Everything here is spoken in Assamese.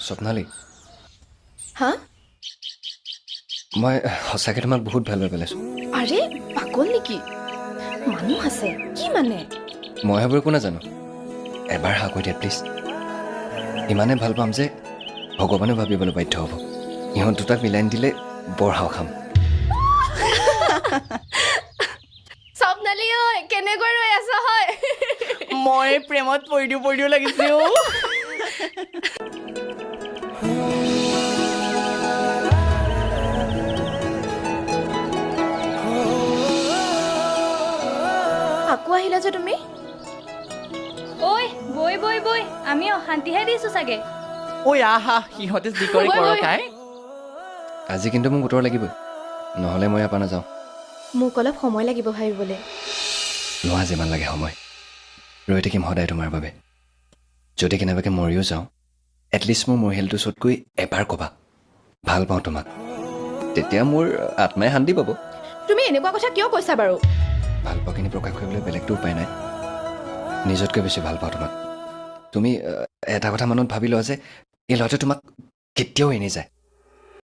স্বপ্নালী। হা, মই সঁচাকৈ তোমাক বহুত ভাল পাই পেলাইছোঁ। আৰে পাগল নেকি? মানুহ আছে কি মানে? মই সেইবোৰ একো নাজানো। এবাৰ হা কৈ দিয়া প্লিজ। ইমানে ভাল পাম যে ভগৱানেও ভাবিবলৈ বাধ্য হ'ব। ইহঁত দুটাক মিলাই নিদিলে বৰ হাও খাম। স্বপ্নালী ঐ, কেনেকৈ ৰৈ আছ হয়? মই প্ৰেমত পৰি দিওঁ পৰি দিওঁ লাগিছে অ'। আকৌ আহিলা যে তুমি? ঐ বৈ বৈ বৈ, আমি অশান্তিহে দিছো চাগে। ঐ আহা, সিহঁতে যি কৰে কৰক আই। আজি কিন্তু মোক উত্তৰ লাগিবই, নহ'লে মই ইয়াৰ পৰা নাযাওঁ। মোক অলপ সময় লাগিব ভাবিবলৈ। লোৱা যিমান লাগে সময়, ৰৈ থাকিম সদায় তোমাৰ বাবে। যদি কেনেবাকৈ মৰিও যাওঁ, এটলিষ্ট মোৰ মৰিশালিটোৰ ওচৰত গৈ এবাৰ ক'বা ভাল পাওঁ তোমাক, তেতিয়া মোৰ আত্মাই শান্তি পাব। তুমি এনেকুৱা কথা কিয় কৈছা বাৰু? ভাল পোৱাখিনি প্ৰকাশ কৰিবলৈ বেলেগটো উপায় নাই। নিজতকৈ বেছি ভাল পাওঁ তোমাক। তুমি এটা কথা মনত ভাবি লোৱা যে এই ল'ৰাটোৱে তোমাক কেতিয়াও এৰি নাযায়।